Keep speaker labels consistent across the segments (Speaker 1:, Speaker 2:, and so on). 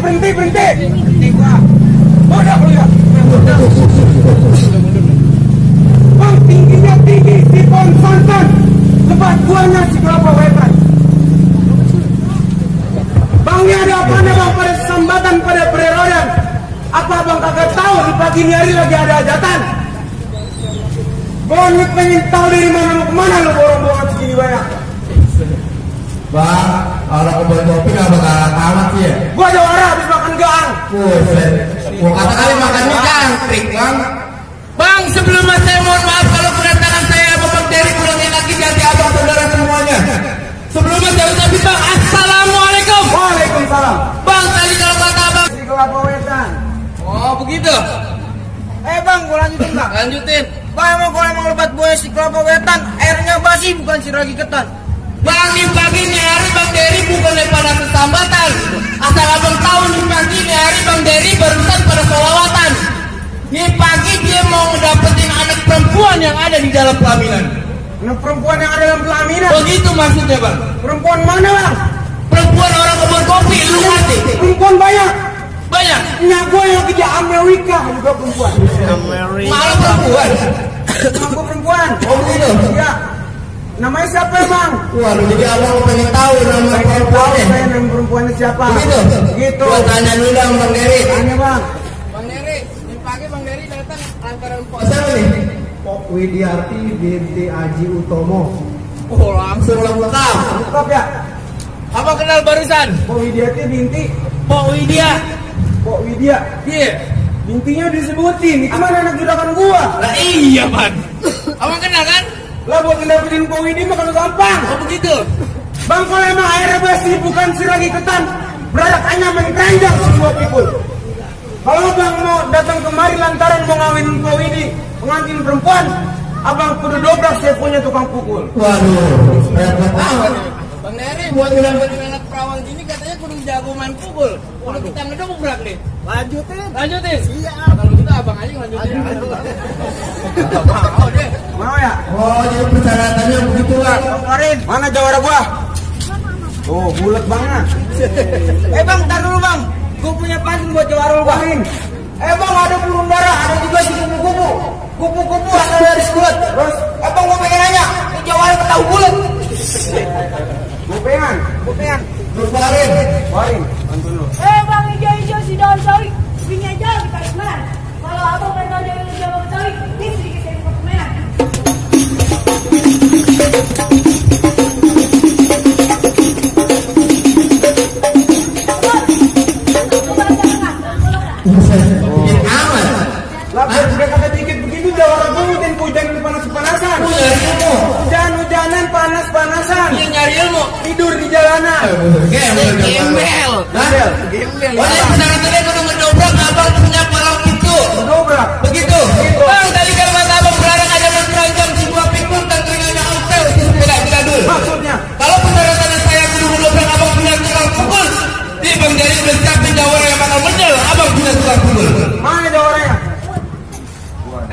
Speaker 1: berhenti. Berhenti gua. Bodoh lu ya. Bang, tingginya tinggi, sifon santan. Lebat buahnya si kelapa wetan. Bang, ini ada apa nih bang pada sambatan pada pererodan? Apa bang kagak tahu di pagi ini hari lagi ada hajatan? Bang, ini pengen tahu dari mana mau kemana lu borong-borongan segini banyak?
Speaker 2: Bang, kalau kebun kopi nggak bakalan amat sih ya?
Speaker 1: Gua jawara habis makan gang.
Speaker 2: Buset, gua kata kali makannya jangkrik bang.
Speaker 3: Bang, sebelumnya saya mohon maaf kalau kedatangan saya Bapak Dery kurangin lagi jadi abang saudara semuanya. Sebelumnya saya ucapin bang, assalamualaikum.
Speaker 1: Waalaikumsalam.
Speaker 3: Bang, tadi kalau kata abang.
Speaker 1: Si kelapa wetan.
Speaker 3: Oh begitu.
Speaker 1: Bang, gua lanjutin bang.
Speaker 3: Lanjutin.
Speaker 1: Bang, emang lebat buaya si kelapa wetan, airnya basi bukan si ragi ketan.
Speaker 3: Bang, di pagi ini hari Bang Dery bukan pada kesambatan. Asal abang tahu nih pagi ini hari Bang Dery barusan pada sholawatan. Ini pagi dia mau ngedapetin anak perempuan yang ada di dalam pelaminan.
Speaker 1: Anak perempuan yang ada dalam pelaminan.
Speaker 3: Begitu maksudnya bang.
Speaker 1: Perempuan mana bang?
Speaker 3: Perempuan orang kebun kopi, lu ngerti?
Speaker 1: Perempuan banyak.
Speaker 3: Banyak.
Speaker 1: Nyak gue yang kerja Amerika juga perempuan.
Speaker 3: Malah perempuan.
Speaker 1: Nama gue perempuan.
Speaker 3: Oh begitu.
Speaker 1: Iya. Namanya siapa bang?
Speaker 2: Waduh, jadi abang pengen tahu nama
Speaker 1: Tahu
Speaker 2: perempuannya.
Speaker 1: saya nama perempuannya siapa?
Speaker 2: Begitu.
Speaker 1: Gitu.
Speaker 2: Gua tanya dulu dong Bang Dery.
Speaker 1: Tanya bang.
Speaker 3: Bang Dery, di pagi Bang Dery datang lantaran
Speaker 2: Siapa nih?
Speaker 4: Pok Widiarti binti Aji Utomo.
Speaker 3: Oh langsung lengkap.
Speaker 1: Lengkap ya?
Speaker 3: Apa kenal barusan?
Speaker 1: Pok Widiati binti.
Speaker 3: Pok Widya.
Speaker 1: Pok Widya.
Speaker 3: Iya.
Speaker 1: Bintinya disebutin. Itu mana anak juragan gua?
Speaker 3: Lah iya bang. Abang kenal kan?
Speaker 1: Lah buat ngedapetin Pok Widya mah kalau gampang.
Speaker 3: Oh begitu.
Speaker 1: Bang, kalau emang airnya basi bukan si ragi ketan, beradak hanya main keranjang semua pikul. Kalau bang mau datang kemari lantaran mau ngawin Pok Widya, pengantin perempuan, abang kudu dobrak saya punya tukang pukul.
Speaker 2: Waduh, berat banget.
Speaker 3: Bang Dery buat ngedapetin anak perawan gini katanya kudu jago main pukul. Kudu kita ngedobrak nih. Lanjutin. Iya. Kalau gitu abang aja lanjutin. Mau deh.
Speaker 1: Mau ya?
Speaker 2: Oh, jadi persyaratannya begitu lah.
Speaker 1: Kemarin mana jawara gua? Oh, bulat banget. Bang, ntar dulu bang. Gua punya pantun buat jawara lu bang. Bang, ada burung dara, ada juga si kupu-kupu. Kupu-kupu asal dari bulat. Terus, bang gua pengen nanya, ini jawara tahu bulat. Gua pengen.
Speaker 2: Terus kemarin.
Speaker 1: Pantun lu.
Speaker 5: Bang hijau-hijau si daun sawi, bunyi aja di paling merah. Kalau abang pengen tahu dari Jawa Betawi, ini sedikit dari foto merah.
Speaker 2: Bikin amat.
Speaker 1: Lah, udah kata dikit begitu jawara gua hujan panas-panasan. Hujan-hujanan, panas-panasan.
Speaker 3: Dia nyari ilmu.
Speaker 1: Tidur di jalanan.
Speaker 3: Gembel.
Speaker 1: Gembel.
Speaker 3: Oh dia persyaratannya kudu ngedobrak abang punya palang itu.
Speaker 1: Dobrak.
Speaker 3: Begitu. Bang, tadi kalau kata abang berlarang ada berkeranjang sebuah pikul tangkringannya hotel itu tidak dulu.
Speaker 1: Maksudnya?
Speaker 3: Kalau persyaratannya saya kudu ngedobrak abang punya tukang pukul, di Bang Dery udah siapin jawara yang bakal bener, abang punya tukang pukul.
Speaker 1: Mana jawaranya?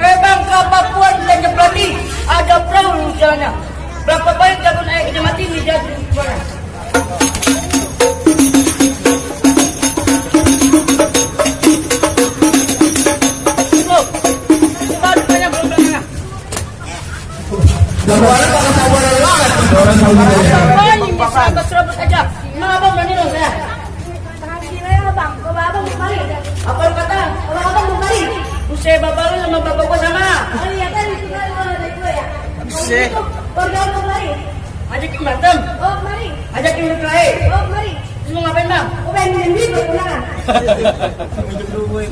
Speaker 5: Bang, ke Papua dan Jeplati, ada perahu di jalannya. Berapa banyak jagung air kena mati di jalan di mana?
Speaker 2: Jawara bakal sabaran banget.
Speaker 5: Serabut aja. Emang abang berani dong saya? Tangan kiri ya bang, kalau abang mau mari. Apa lu kata? Kalau abang mau mari. Usai bapak lu sama bapak gua sama. Oh iya kan itu kan dari gua ya. Usai. Keluarga lu mau mari. Ajakin berantem. Oh mari. Ajakin berkelahi. Oh mari. Terus mau ngapain bang? Gua pengen minum duit buat tunangan. Minum duit.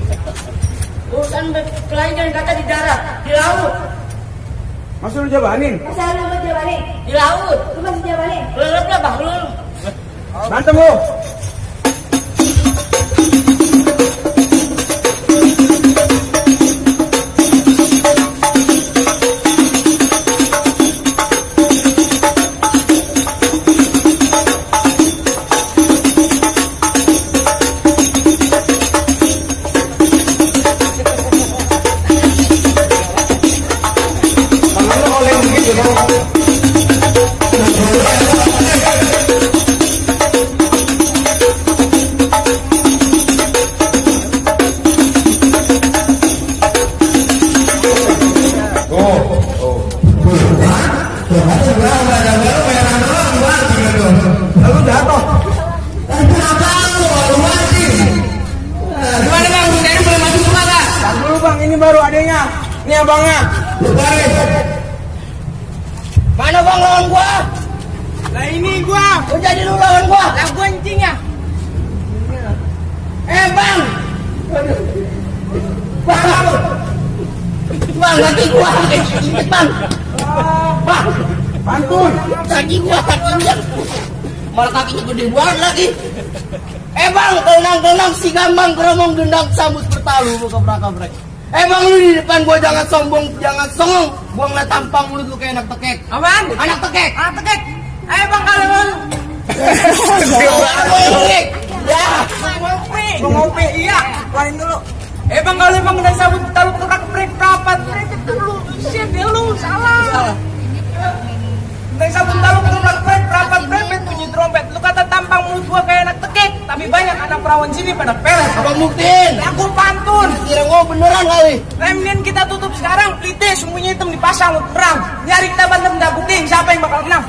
Speaker 5: Urusan berkelahi jangan kata di darat, di laut.
Speaker 1: Masih lu jabanin?
Speaker 5: Masa lu mau jabanin? Di laut. Lu masih jabanin? Lelep lah bang, lu.
Speaker 1: Berantem lu. Tangan lu oleng begitu dong. punya bangnya.
Speaker 2: Lu baris.
Speaker 3: Mana bang lawan gua?
Speaker 1: Nah ini gua.
Speaker 3: Oh jadi lu lawan gua?
Speaker 5: Lah gua encing ya.
Speaker 3: Bang. Bang, kaki gua injek bang. Bang,
Speaker 1: Pantun.
Speaker 3: kaki gua injek. Malah kakinya gede banget lagi. Bang, tenang si Gambang keromong gendang sambut bertalu kabrak-kabrak. Bang lu di depan gua jangan sombong, jangan songong. Gua ngeliat tampang mulut lu kayak anak tekek.
Speaker 5: Apaan?
Speaker 3: Anak tekek.
Speaker 5: Anak tekek. Ayo bang kalau mau.
Speaker 3: Ya.
Speaker 5: Mau ngopi. Iya. Lain dulu. Bang kalau emang udah sabut talu keprek rapat. Dulu. Shit lu salah. Udah sabut talu keprek rapat brepet bunyi trompet. Lu kata tampang mulut gua kayak anak tekek. Tapi banyak anak perawan sini pada pelet.
Speaker 3: Abang buktiin.
Speaker 5: Aku pantun.
Speaker 3: Kira gua beneran kali.
Speaker 5: Remnin kita tutup sekarang. Plite semuanya hitam dipasang lu perang. Nyari kita bantu minta bukti siapa yang bakal menang.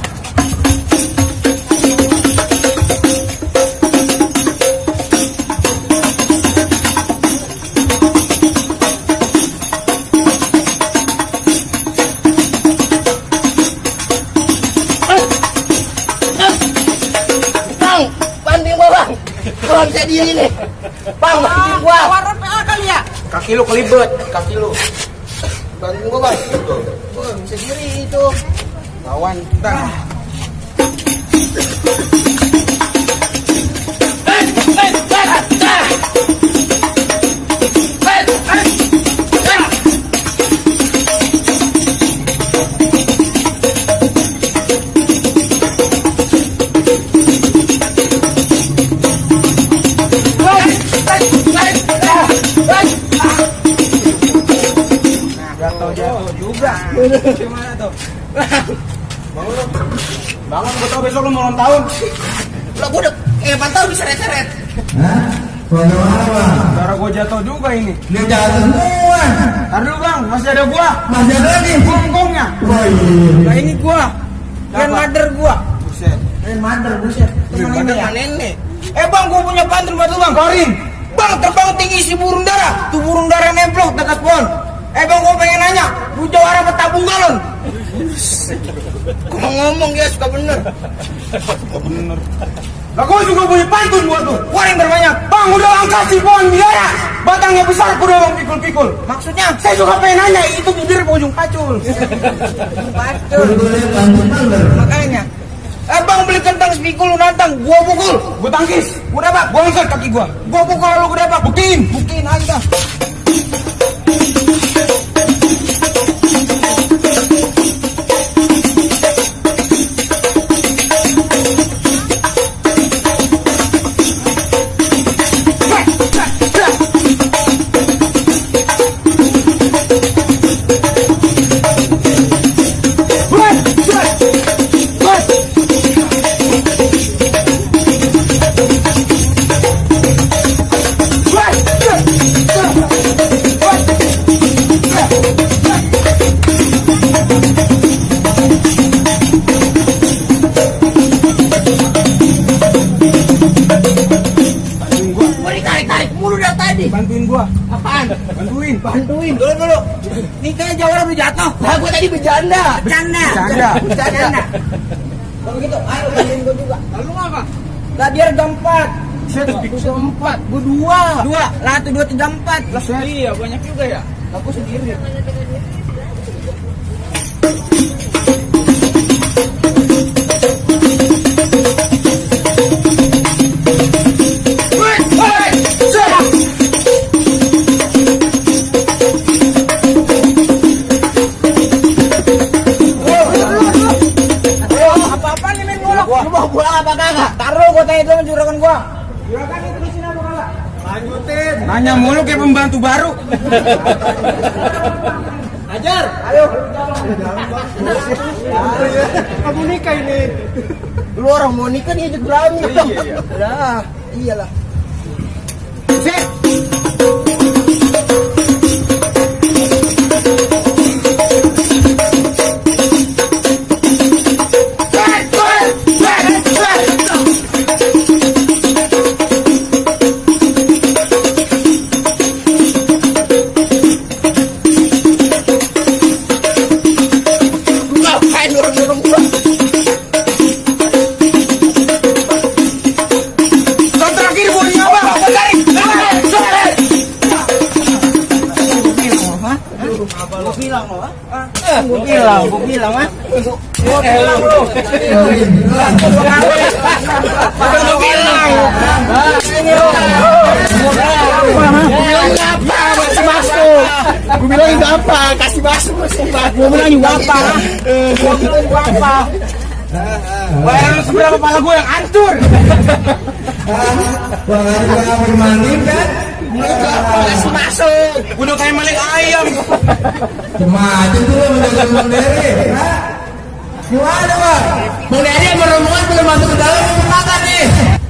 Speaker 3: Bang, banding gua bang. Gua bisa diri nih. Bang, banding gua.
Speaker 5: Warna PA kali ya.
Speaker 1: Kaki lu kelibet, kaki lu.
Speaker 3: Banding gua bang. Gua bisa diri itu.
Speaker 1: Lawan kita. Jatuh juga. Gimana tuh? Bangun, gua tau besok lu mau ulang tahun.
Speaker 3: Lah gua udah pantau bisa seret-seret.
Speaker 2: Hah? Bagaimana bang?
Speaker 1: Cara gua jatuh juga ini.
Speaker 2: Dia jatuh semua.
Speaker 1: Ntar dulu bang, masih ada gua.
Speaker 2: Masih ada lagi.
Speaker 1: Gongnya.
Speaker 2: Wah iya.
Speaker 1: Nah ini gua. Grandmother gua. Buset.
Speaker 3: Mother buset.
Speaker 1: Grandmother
Speaker 3: Temen
Speaker 1: ya?
Speaker 3: nenek.
Speaker 1: Bang, gua punya pantun buat lu bang. Korin. Bang, terbang tinggi si burung dara. Tuh burung dara nemplok dekat pohon. Bang, gua pengen nanya. Lu jawara petabung galon.
Speaker 3: Gua ngomong dia suka bener.
Speaker 1: Bener. Lah gua juga punya pantun buat lu. Gua yang terbanyak. Bang, udah angkat si pohon bidara. Batangnya besar, kuda bang pikul-pikul. Maksudnya, saya juga pengen nanya. Itu bibir apa ujung pacul? Pacul.
Speaker 2: Boleh bantu bener.
Speaker 1: Makanya. Bang beli kentang sepikul lu nantang, gua pukul, gua tangkis, gua dapat, gua angkat kaki gua pukul lalu gua dapat, buktiin aja dah. Bantuin gua.
Speaker 3: Apaan?
Speaker 1: Bantuin. Dulu. Nih kayak jawara udah jatuh.
Speaker 3: Lah gua tadi bercanda.
Speaker 1: Bercanda. Kalau gitu, ayo bantuin gua juga.
Speaker 5: Lalu apa?
Speaker 1: Lah dia ada 4. Saya 4. Gua 2. Lah 1 2 3 4. Lah
Speaker 5: Iya banyak juga ya.
Speaker 1: aku sendiri. Juragan gua. Juragan itu terusin apa kagak? Lanjutin. Nanya mulu kayak pembantu baru. Ajar. Ayo.
Speaker 4: Kamu nikah ini.
Speaker 3: Lu orang mau nikah dia juga berantem.
Speaker 1: Iya.
Speaker 3: Lah, iyalah.
Speaker 1: Sip. bilang ah.
Speaker 4: Gue bilang juga apa? Kasih masuk.
Speaker 1: Gue bilang juga apa? Bayaran seberapa kepala gue yang hancur.
Speaker 2: Bang Ari nggak bermanin kan?
Speaker 1: Kasih masuk. Udah kayak maling ayam.
Speaker 2: Macam tuh lo menjaga Bang Dery. Gimana bang?
Speaker 3: Bang Dery sama rombongan belum masuk ke dalam makan nih.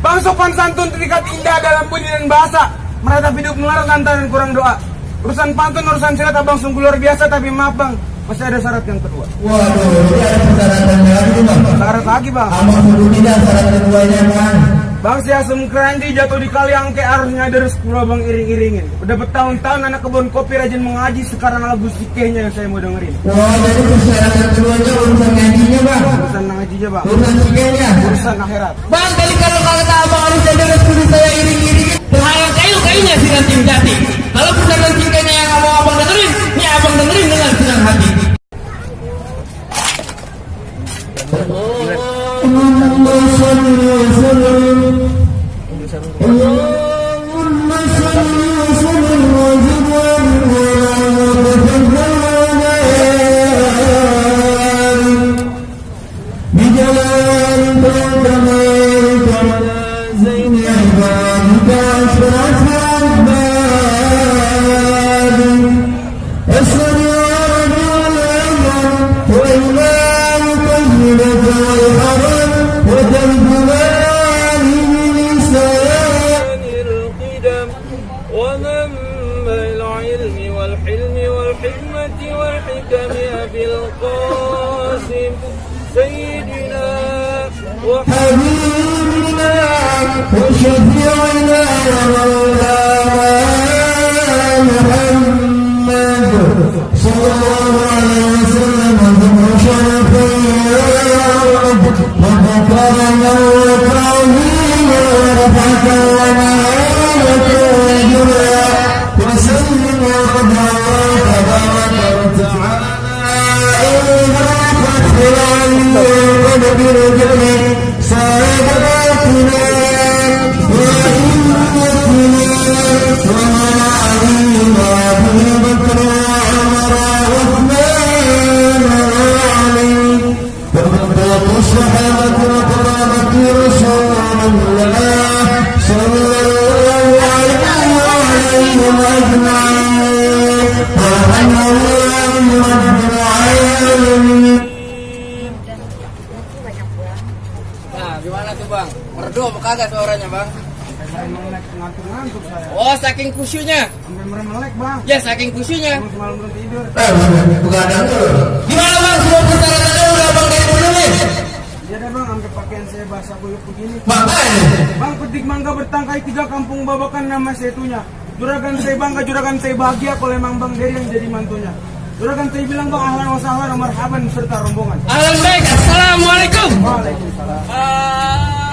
Speaker 1: Bang, sopan santun terikat indah dalam budi dan bahasa. Meratap hidup melarang kanta dan kurang doa. Urusan pantun, urusan silat abang sungguh luar biasa. Tapi maaf bang, masih ada syarat yang kedua.
Speaker 2: Waduh, ini ada persyaratannya lagi tuh bang.
Speaker 1: Syarat lagi bang.
Speaker 2: Abang suruh tidak syarat keduanya bang.
Speaker 1: Bang, si asem keranji jatuh di kali angke, harusnya dari sekolah bang iring-iringin. Udah bertahun-tahun anak kebun kopi rajin mengaji, sekarang lagu sikehnya yang saya mau dengerin.
Speaker 2: Wah, jadi persyaratan keduanya urusan ngajinya bang.
Speaker 1: Urusan ngajinya bang,
Speaker 2: Urusan sikenya.
Speaker 1: urusan akhirat.
Speaker 3: Bang, tadi kalau kata abang harus ada rezeki saya iring-iringin. Terhalang kayu-kayunya dengan tim jati. Kalau pesanan singkanya yang abang dengerin, ini abang dengerin dengan senang hati.
Speaker 6: ومنبع العلم والحلم والحكمة والحكم أبي القاسم سيدنا وحبيبنا وشفيعنا ومولانا محمد صلى الله عليه وسلم وشرفا يا رب وذكرنا وتعظيما ورفعة ومعانة وجلا وسلم وقدر تبارك وتعالى إلى فتح العلم ونبي الجنة ساداتنا وإمتنا ومن علينا أبي بكر وعمر وعثمان وعلي وبقية الصحابة وقرابة رسول الله صلى الله عليه وسلم أجمعين وعن الله رب العالمين.
Speaker 3: Nah, gimana tuh bang? Merdu apa kagak suaranya bang?
Speaker 1: Sampai melek, ngantuk-ngantuk saya.
Speaker 3: Oh, saking kusyunya.
Speaker 1: Sampai melek bang.
Speaker 3: Ya, saking kusyunya.
Speaker 1: Semalam belum tidur.
Speaker 2: Begadang tuh.
Speaker 3: Gimana bang? Semua persyaratannya udah abang dari dulu nih.
Speaker 1: Iya deh bang, sampai pakaian saya basah kuyup begini.
Speaker 2: Makanya.
Speaker 1: Bang, petik mangga bertangkai 3 kampung babakan nama setunya. Juragan saya bangga, juragan saya bahagia kalau emang Bang Dery yang jadi mantunya. Juragan saya bilang bang, ahlan wa sahlan, marhaban serta rombongan.
Speaker 3: Ahlan baik, assalamualaikum.
Speaker 1: Waalaikumsalam.